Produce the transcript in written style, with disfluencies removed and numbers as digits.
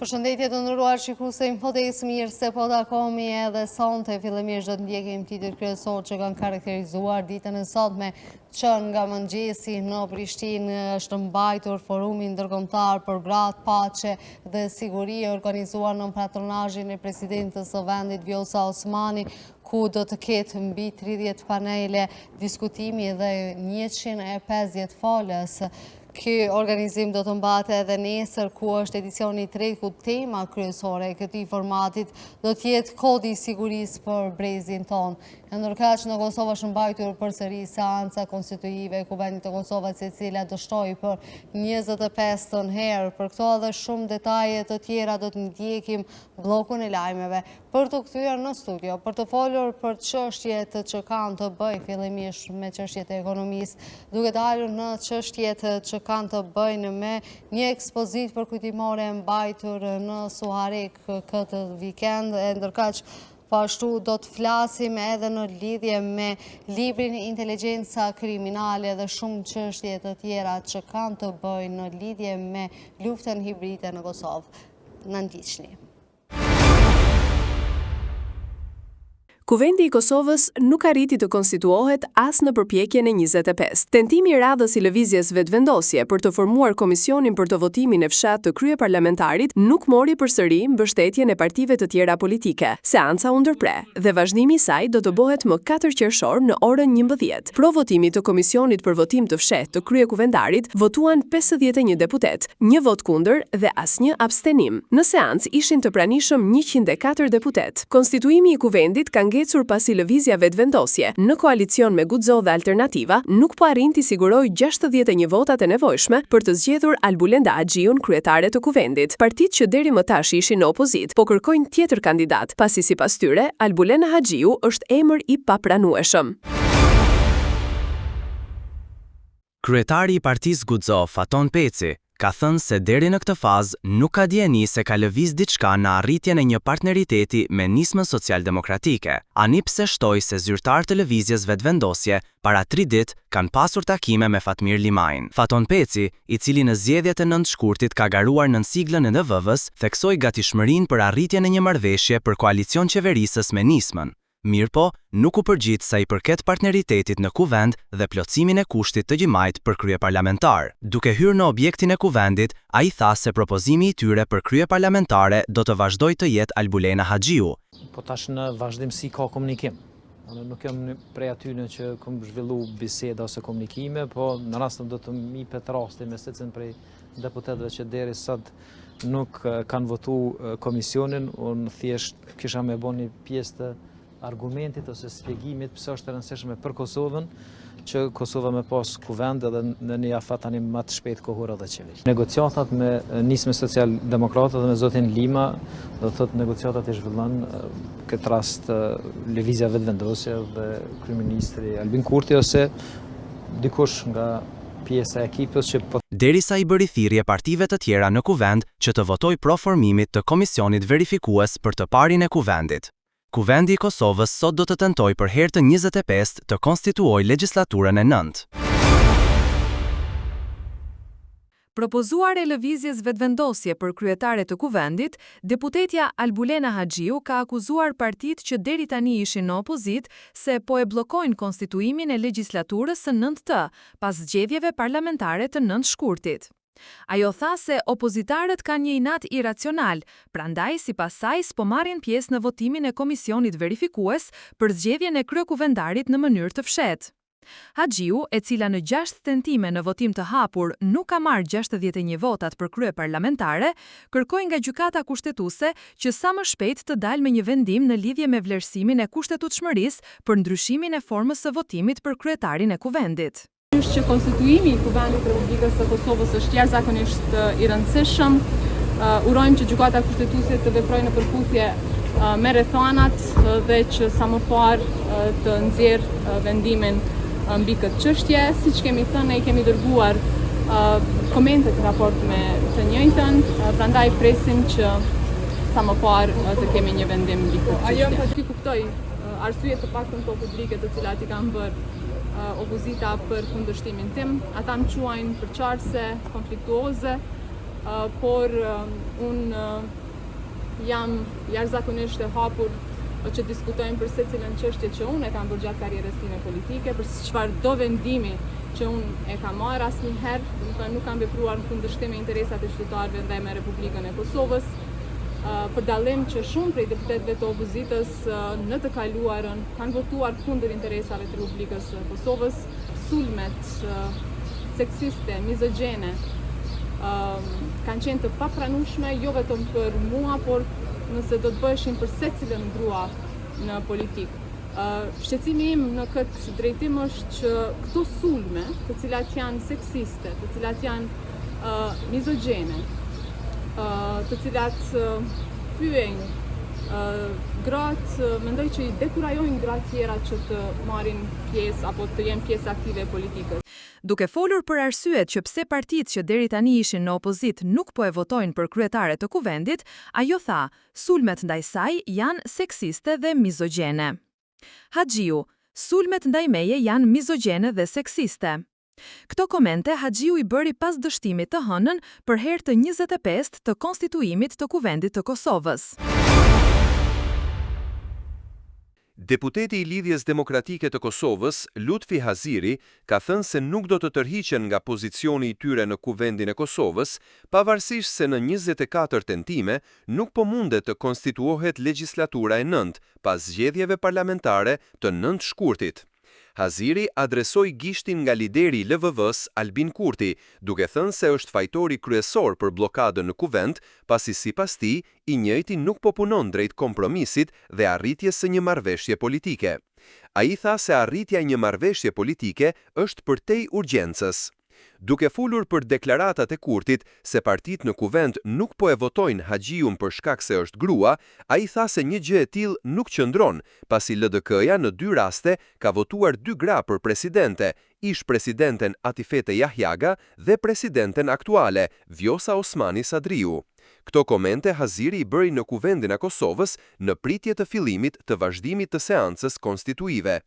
Përshëndetje të nderuar shikues të Info TV-së, mirë se po takohemi edhe sonte, fillimisht do të ndjekim titujt kryesorë që kanë karakterizuar ditën e sotme që nga mëngjesi në Prishtinë është mbajtur forumi ndërkombëtar për gratë, paqe dhe siguri organizuar nën patronazhin e presidentes së vendit Vjosa Osmani, ku do të ketë mbi 30 panele diskutimi dhe 150 folës. Ky organizim do të mbahet edhe nesër, ku është edicioni i tretë, ku tema kryesore e këtij formatit do të jetë kodi i sigurisë për brezin tonë. E ndërkaq në Kosovë është mbajtur përsëri seanca konstituive e Kuvendit të Kosovës, e cila dështoi për 25-tën herë. Për këto edhe shumë detaje të tjera do të ndjekim bllokun e lajmeve. Për t'u kthyer në studio, për të folur për çështjet që kanë të bëjnë fillimisht me çështjet e ekonomisë, duke dalur në çështjet që kanë të bëjnë me një ekspozitë përkujtimore e mbajtur në Suharekë këtë vikend, e ndërkaq po ashtu do të flasim edhe në lidhje me librin Inteligjenca Kriminale dhe shumë çështje të tjera që kanë të bëjnë në lidhje me luftën hibride në Kosovë. Na ndiqni. Kuvendi i Kosovës nuk arriti të konstituohet as në përpjekjen e 25. Tentimi i radhës i Lëvizjes Vetëvendosje për të formuar komisionin për të votimin e fshehtë të kryeparlamentarit nuk mori përsëri mbështetjen e partive të tjera politike. Seanca u ndërpre dhe vazhdimi i saj do të bëhet më katër qershor në orën 11. Pro votimit të komisionit për votim të fshehtë të kryekuvendarit votuan 51 deputetë, një votë kundër dhe asnjë abstenim. Në seancë ishin të pranishëm 104 deputetë. Konstituimi i Kuvendit ka ngecur pasi Lëvizja Vetëvendosje, në koalicion me Guxo dhe Alternativa, nuk po arrin t'i sigurojë 61 votat e nevojshme për të zgjedhur Albulena Haxhiun kryetare të Kuvendit. Partitë që deri më tash ishin në opozitë, po kërkojnë tjetër kandidat, pasi sipas tyre, Albulena Haxhiu është emër i papranueshëm. Kryetari i partisë Guxo, Faton Peci, ka thënë se deri në këtë fazë nuk ka dijeni se ka lëviz diçka në arritjen e një partneriteti me Nismën Socialdemokratike, ani pse shtoi se zyrtarë të Lëvizjes Vetëvendosje para tri ditë kanë pasur takime me Fatmir Limajn. Faton Peci, i cili në zgjedhjet e 9 shkurtit ka garuar nën siglën e LVV-së, theksoi gatishmërinë për arritjen e një marrëveshje për koalicion qeverisës me Nismën. Mirëpo, nuk u përgjigj sa i përket partneritetit në Kuvend dhe plotësimin e kushtit të Limajt për kryeparlamentar. Duke hyrë në objektin e Kuvendit, ai tha se propozimi i tyre për kryeparlamentare do të vazhdojë të jetë Albulena Haxhiu. Po tash në vazhdimësi ka komunikim. Unë nuk jam prej atyne që kom zhvillu biseda ose komunikime, po në rast do të m'ipet rasti me secilin prej deputetëve që deri sot nuk kanë votu komisionin, unë thjesht kisha me bo një pjesë të argumentit ose shpjegimit pse është e rëndësishme për Kosovën, që Kosova me pas kuvend edhe në një afat tani më të shpejt kohor edhe qeveri. Negociatat me Nismën Social Demokrate dhe me zotin Lima, do të thotë negociatat i zhvillon këtë rast Lëvizja Vetëvendosje dhe kryeministri Albin Kurti ose dikush nga pjesa e ekipës që po Derisa i bëri thirrje partive të tjera në Kuvend që të votojë pro formimit të Komisionit Verifikues për të parin e Kuvendit. Kuvendi i Kosovës sot do të tentojë për herë të 25 të konstituojë legjislaturën e nëntë. Propozuar e Lëvizjes Vetëvendosje për kryetare të Kuvendit, deputetja Albulena Haxhiu ka akuzuar partitë që deri tani ishin në opozitë se po e bllokojnë konstituimin e legjislaturës së nëntë pas zgjedhjeve parlamentare të 9 shkurtit. Ajo tha se opozitarët kanë një inat iracional, prandaj sipas saj s'po marrin pjesë në votimin e komisionit verifikues për zgjedhjen e kryekuvendarit në mënyrë të fshehtë. Haxhiu, e cila në 6 tentime në votim të hapur nuk ka marrë 61 votat për kryeparlamentare, kërkoi nga gjykata kushtetuese që sa më shpejt të dalë me një vendim në lidhje me vlerësimin e kushtetutshmërisë për ndryshimin e formës së votimit për kryetarin e Kuvendit. Është që konstituimi i Kuvendit të Republikës së Kosovës është jashtëzakonisht i rëndësishëm. Urojmë që gjykata kushtetuese të veprojë në përputhje me rrethanat dhe që sa më parë të nxjerr vendimin mbi këtë çështje. Siç kemi thënë, ne i kemi dërguar komentet në raport me të njëjtën, prandaj presim që sa më parë të kemi një vendim mbi këtë çështje. Ajo po ti kuptoj arsyet të paktën këto publike të cilat i kanë bërë opozita për kundërshtimin tim. Ata më quajnë përçarëse, konfliktuoze. Por unë jam jashtëzakonisht e hapur që diskutojmë për secilën çështje që unë e kam bërë gjatë karrierës time politike, për çfarëdo vendimi që unë e kam marrë asnjëherë, domethënë nuk kam vepruar në kundërshtim me interesat e qytetarëve dhe me Republikën e Kosovës. Për dallim që shumë prej deputetëve të opozitës në të kaluarën kanë votuar kundër interesave të Republikës së Kosovës, sulmet seksiste, mizogjene, kanë qenë të papranueshme jo vetëm për mua, por nëse do të bëheshin për secilën grua në politikë. Shqetësimi im në këtë drejtim është që këto sulme, të cilat janë seksiste, të cilat janë mizogjene, të cilat fyejnë gratë, mendoj që i dekurajojnë gratë tjera që të marrin pjesë apo të jenë pjesë aktive e politikës. Duke folur për arsyet që pse partitë që deri tani ishin në opozitë nuk po e votojnë për kryetare të Kuvendit, ajo tha, sulmet ndaj saj janë seksiste dhe mizogjene. Haxhiu, Sulmet ndaj meje janë mizogjene dhe seksiste. Këto komente Haxhiu i bëri pas dështimit të hënën për herë të 25 të konstituimit të Kuvendit të Kosovës. Deputeti i Lidhjes Demokratike të Kosovës, Lutfi Haziri, ka thënë se nuk do të tërhiqen nga pozicioni i tyre në Kuvendin e Kosovës, pavarësisht se në 24 tentime nuk po mundet të konstituohet legjislatura e nëntë pas zgjedhjeve parlamentare të 9 shkurtit. Haziri adresoi gishtin nga lideri i LVV-së, Albin Kurti, duke thënë se është fajtori kryesor për bllokadën në Kuvend, pasi sipas tij, i njëjti nuk po punon drejt kompromisit dhe arritjes së një marrëveshje politike. Ai tha se arritja e një marrëveshje politike është përtej urgjencës. Duke folur për deklaratat e Kurtit se partitë në Kuvend nuk po e votojnë Haxhiun për shkak se është grua, ai tha se një gjë e tillë nuk qëndron, pasi LDK-ja në dy raste ka votuar dy gra për presidente, ish-presidenten Atifete Jahjaga dhe presidenten aktuale, Vjosa Osmani Sadriu. Këto komente Haziri i bëri në Kuvendin e Kosovës në pritje të fillimit të vazhdimit të seancës konstituive.